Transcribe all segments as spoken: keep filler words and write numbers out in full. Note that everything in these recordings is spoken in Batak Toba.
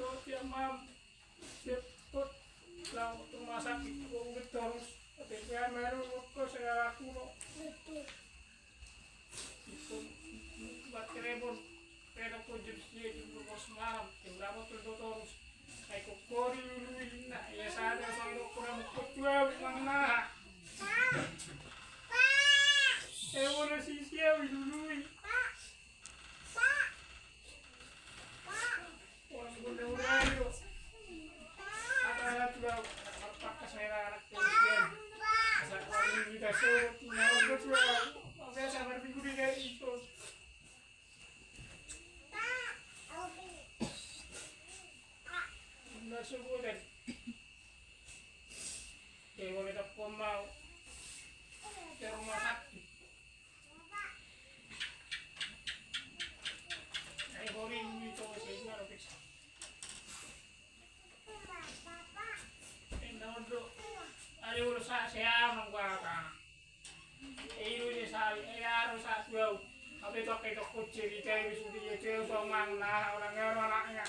Tiap malam, tiap pot, lalu rumah sakit, gua udah terus. Tapi gue malu, gua segala kuno. Itu, buat telepon. Kena kujur sia di rumah semalam. Yang berapa tuh, gua terus. Kayak kokori dulu ini, nah. Ya, saya ada soal kurang ketua, memang nah. Saya mau nasi sia dulu. Ai horing ni to, sehingga ro peksa. Enda ondo. Ada ulo sa, seamang gua ka. Eh, ilu ni sa, eh, aro sa tuau. Apa itu, apa itu, kucing di kayu, sudah ya, tuau, tuau, mang, nah, orang nggak ada anaknya.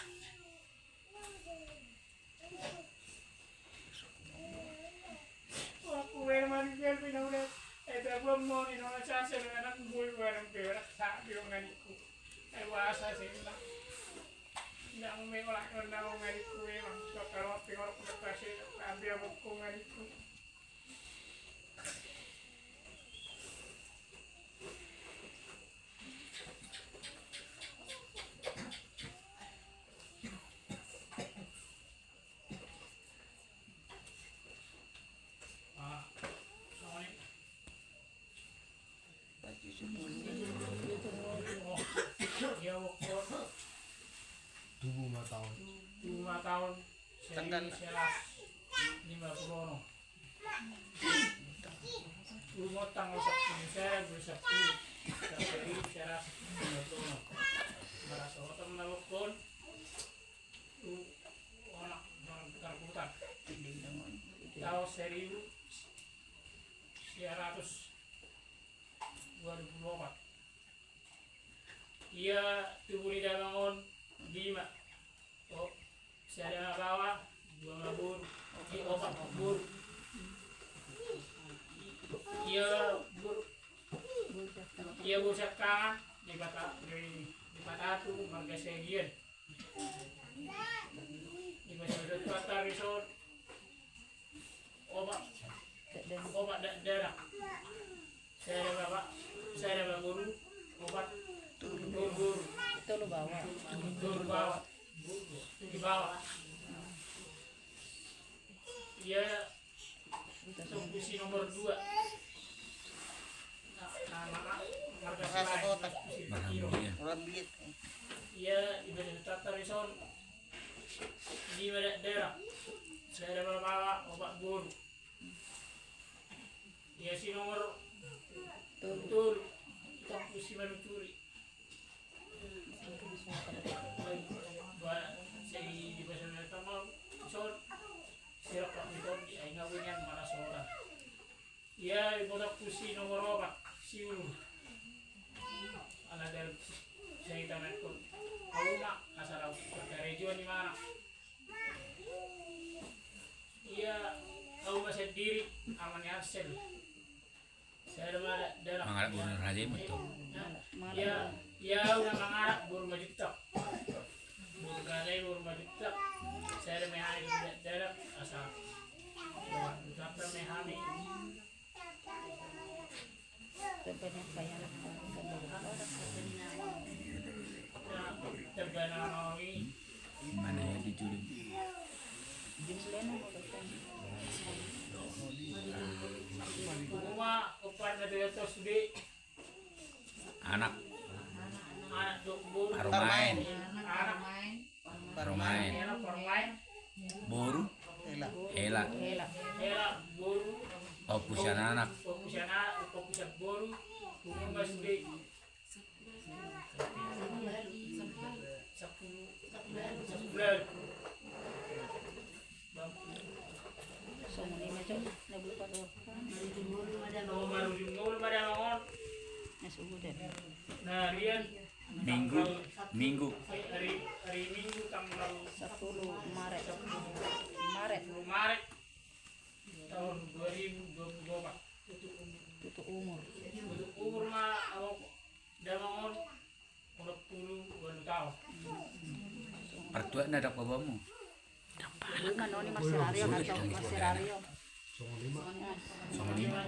Aku memang dia punya udah. Eh, tak gua mau ni, nona caca dengan anak gue, gue anak berak, tak bilang nganiku. Eh, bahasa sih, nak. Nggak mau mengolak, nona mau nganiku, memang. Kalau pengorok, nggak kasih, ambil buku nganiku. Tujuh lima tahun. Tujuh lima tahun. Tanggal seratus lima puluh enam. Umur tanggal sepuluh, saya umur sepuluh. Sepuluh, saya rasa sepuluh. Merasa otak melakukan. Anak, anak terputar. Tahun seribu sembilan ratus dua puluh empat. Ia tubu ni damang on lima. Oh, sada ma baoa, dua ma boru. Ia opat boru. Ia boru. Ia boru siangkangan, dipata-, di-, dipatatu marga Siagian. Di Batu Tuan Tarison. Opat, opat dakdanak. Sada baoa, sada ma boru, opat boru. Tolu baoa. Tolu baoa. Di baoa. Ia, tubu si nomor dua. Nah, nah, nah, nah. Marga Silaban. Ia, di Batu Tuan Tarison. Lima dakdanak. Sada ma baoa, opat boru. Ia si nomor tolu. Tolu. Tubu si Manuturi. Ba, sai di pasal pertama, son, sirap pak miton di ai ngawingan mana seorang. Ia, di botakku si nomor opat, si Ulu. Ala dari cerita mekon. Au ma, asal au, perkarejuan di mana. Ia, au ma sendiri, ama ni Arsel. Sada ma dakdanak. Mangalap boru ni raja i ma to. Ia, ia, au na mangalap boru Majuntak. Boru raja i boru Majuntak. Sada ma hami dakdanak, asa. Ucapkan ma hami. Mana ya di Juli? Anak. Anak do boru. Parumaen. Anak. Parumaen. Parumaen. Boru. Hela. Hela. Hela boru. Opat anak. Opat anak, opat boru. Umur masih sepuluh, sepuluh. Songon i ma, Cok, na berupa do. Oh, marujung ngolu ma damang on. Na suhu deh. Na rian. Minggu, Minggu. Ari, Hari Minggu tanggal sepuluh Maret. Maret. Sepuluh Maret tahun dua ribu dua puluh empat. Tutup umur. Tutup umur ma au damang on. Onom pulu ualu taon. Partuak na dapot bamu. Ima noni Marserario, na tau Marserario. Songon lima.